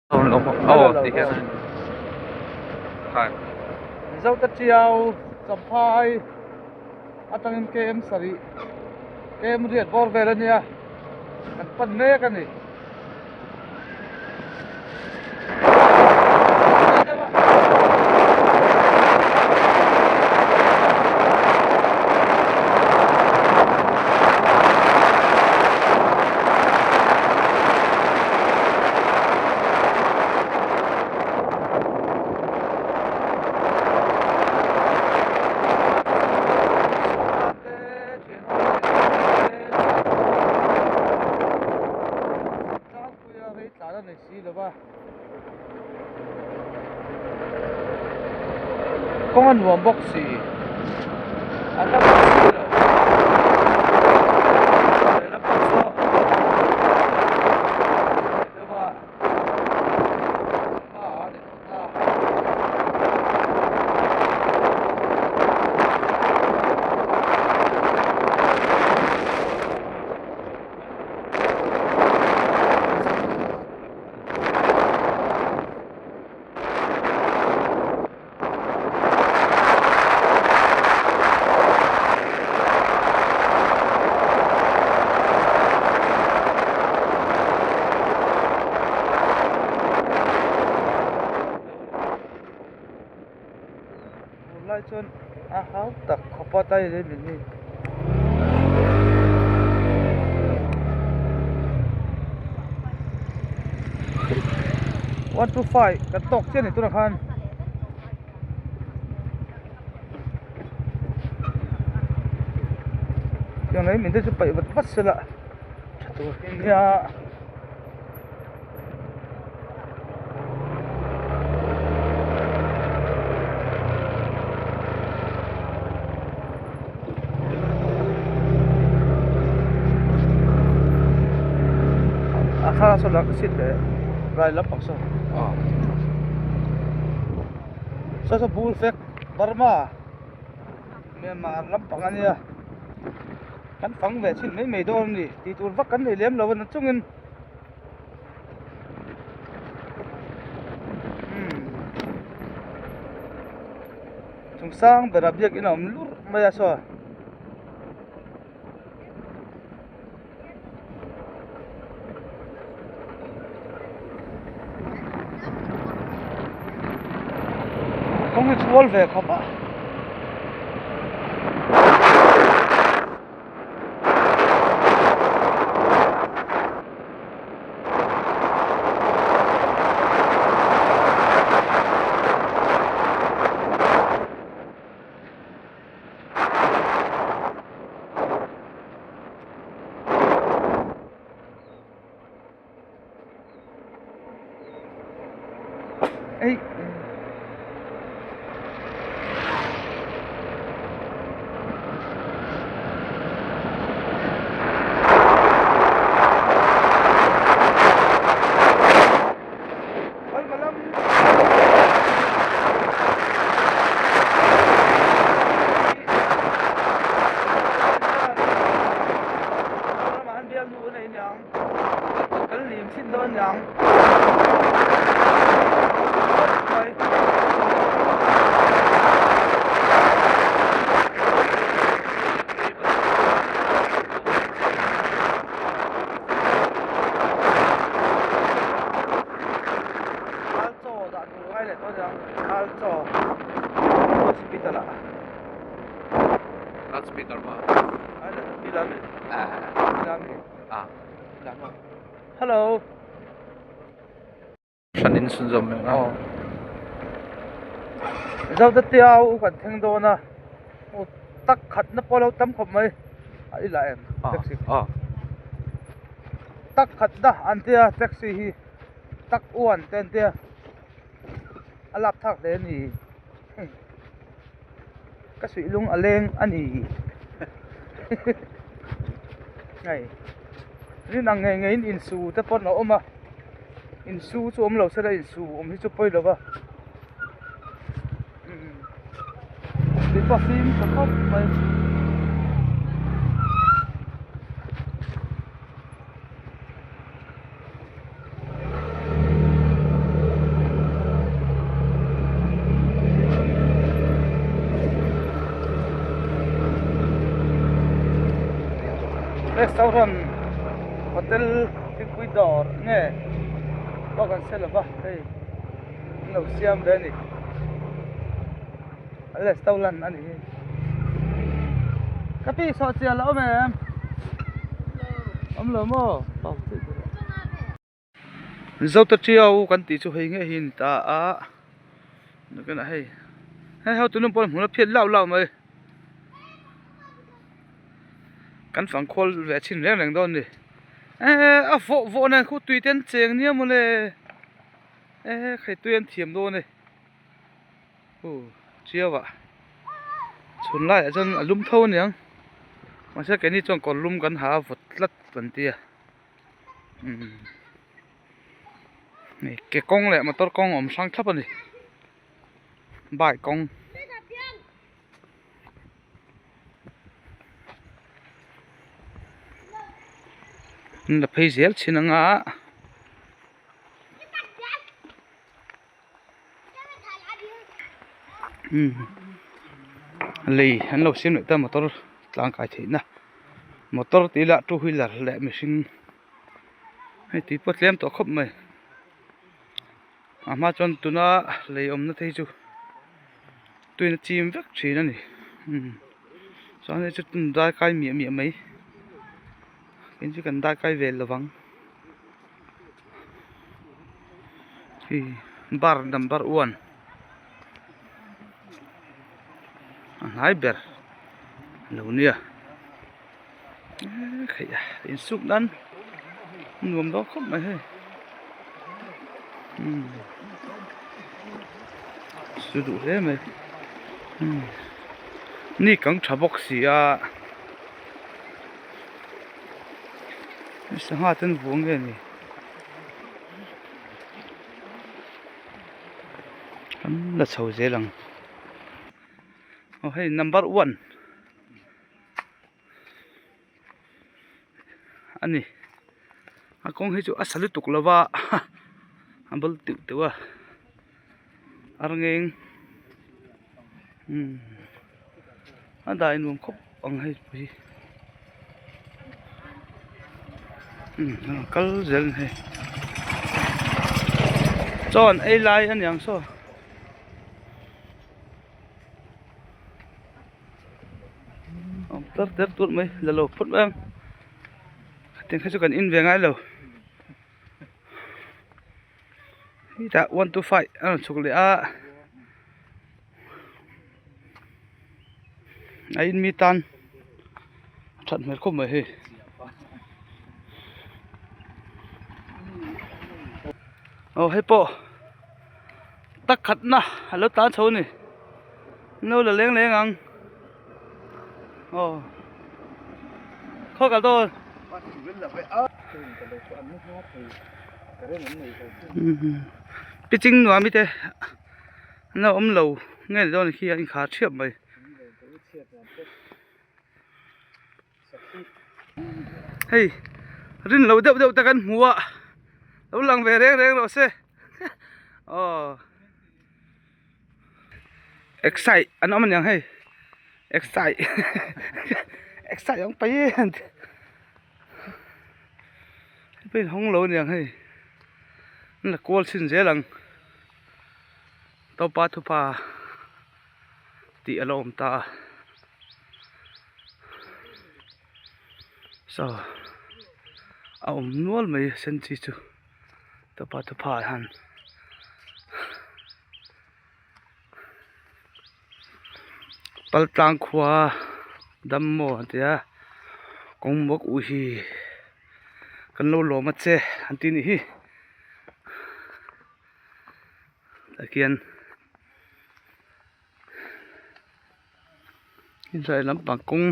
Aw ti hian Mizote Tiau Champhai atangin KM sarih KM riat bawr vel a nia kan pan mek a ni. Tlangpuia rei tlan a nei si lo va kawng a nuam bawk si a hla bawk si lo lehlam pawh saw hmaah a ni tawh ta. Tunlai chuan a hau tak khawp a tai leh min hi. 125 kan tawk chiah ni tunah khan tiang leh min te chu paih vat vat sela tha tur hi nia. A thlalak saw lah seat leh rai lampang saw saw saw bul fek Burma Myanmar lampang a nia kan fang ve chhin mai mai dawn a ni tih tur vak kan nei lem lo a nachungin. Chung sang berah biakin a awm lurh mai a saw. Kawng hi chual ve khawp a. Ei. Kan lim thin dawn niang Al chaw dah tur ngai leh tawh niang Al chaw hospital ah Loudspeaker maw Hello. Hran in sun zawm em aw. Zo te tiau kan thleng dawn a. U tak khat na pawh lo tam khawp mai. A i la em taxi. Tak khat na an tia taxi hi tak uan te an tia. A lak thak hle a ni. Ka suih lung a leng a ni. Hei rin ang ngei ngeiin insu te pawn a awm a insu chu awm lo sela insu awm hi chu pawi lo va mipa fim tha khawp mai. Restaurant hotel thingpui dawr nge pawh kan hre lova hei an lo siam ve a ni restaurant a ni hi ka pi sawh chiah la awm em awm lo maw. Zota Tiau kan tih chu hei ngei hi a ni ta a nakinah hei hei ho tunah pawh hmun a phiat lauh lauh mai kan fang khawl ve chhin reng reng dawn a ni eee a vawh vawh nen khu tui te an cheng nia mawle eee khai tui an thiam dawn e aw Tiau ah chhun laiah chuan a lum tho aniang mahse keini chuan kawr lum kan ha a vawt tlat kan tia. Ke kawng leh motor kawng a awm hrang thlap a ni bike kawng. An la phei zel thin ang a. Lei an lo siam leh ta motor tlangkai theihna motor tih lah two wheeler leh mihring hei tui pawh a tlem tawh khawp mai a hma chuan tuna lei awmna te hi chu tuiin a chim vek thin a ni chuan hei chu dai kai miah miah mai tin chu kan dai kai ve lovang. Hei bar number one a hnai ber a lo nia eee a insuk nan nuam dawn khawp mai hei umm su duh hle mai umm ni kang tha bawk si a. Sangha te an vuah nge ni an la chho zel ang aw hei number one a ni a kawng hi chu a sa lutuk lo va a bul teuh teuh a arngeng umm a dai nuam khawp ang hei pawh hi umm a kal zel a ni hei chaw an ei lai a niang saw. Awm tar ter tur mai la lo phawt mai ang hetiang kha chu kan in ve ngai lo. Hetah one two five a rawn chhuk leh a a in mi tan a that hmel khawp mai hei aw hei pawh tak khat na a lo tan chho a ni an lo la leng leng ang aw khaw kal dawn. Piching nuam te an lo awm lo nge ni dawn khi a inkhar thiap mai. Hei rin lo deuh deuh te kan hmu a lo lang ve reng reng rawh se aw excite an awm aniang hei excite excite ang pai e an ti hei pawh inhawng lo aniang hei an la kual chhin zel ang tawpa thupa. Tih a lo awm ta a saw a awm nual mai a sen chi chu tawpa thupha ah hian paltlang khua dam maw an ti a kawng bawk u hi kan lo lawm a che an ti nih hi tah khian. Inhrai lampang kawng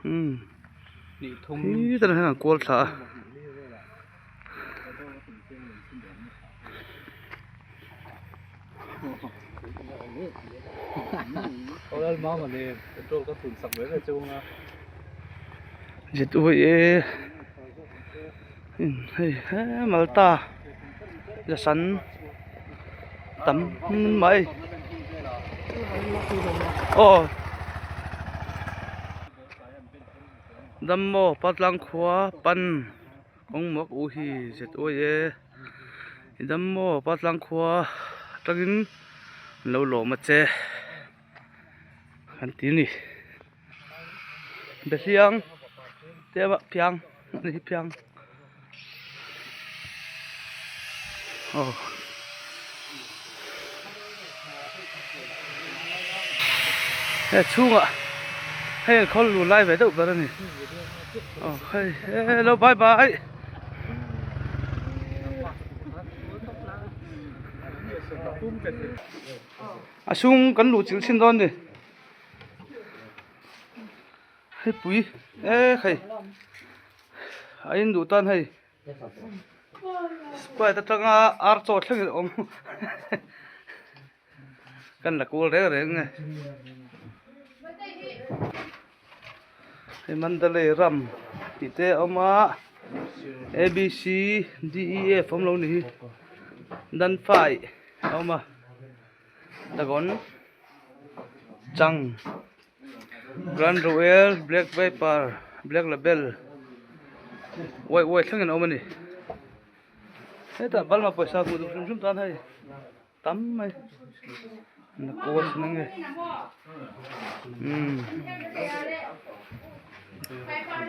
umm khi tah hian an kual thla a. Zet-u-e hei he malta la san. Tam mai aw. Dammaw Patlang khua pan kawng mawk u hi zet uai e i Dammaw Patlang khua atangin an lo lawm a che an ti a ni Behliang te a phiang a ni hi phiang aw. He chhungah hei an khawl lu lai ve deuh ber a ni aw hei hello bye bye a chhung kan luh chilh chhin dawn a ni hei pui e hei a in duh tan hei. Sprite atanga ar chaw thlengin a awm kan la kual reng reng nge hei Mandalay ram tih te a awm a A B C D E F awm lo ni hi Danfai a awm a Dagon chang Grand Royal Black Viper Black Label uai uai thlengin a awm a ni hetah Balma pawisa hmuh duh hrim hrim tan hei tam mai na kawl sin ang e umm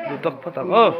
duh tak phawt ang aw.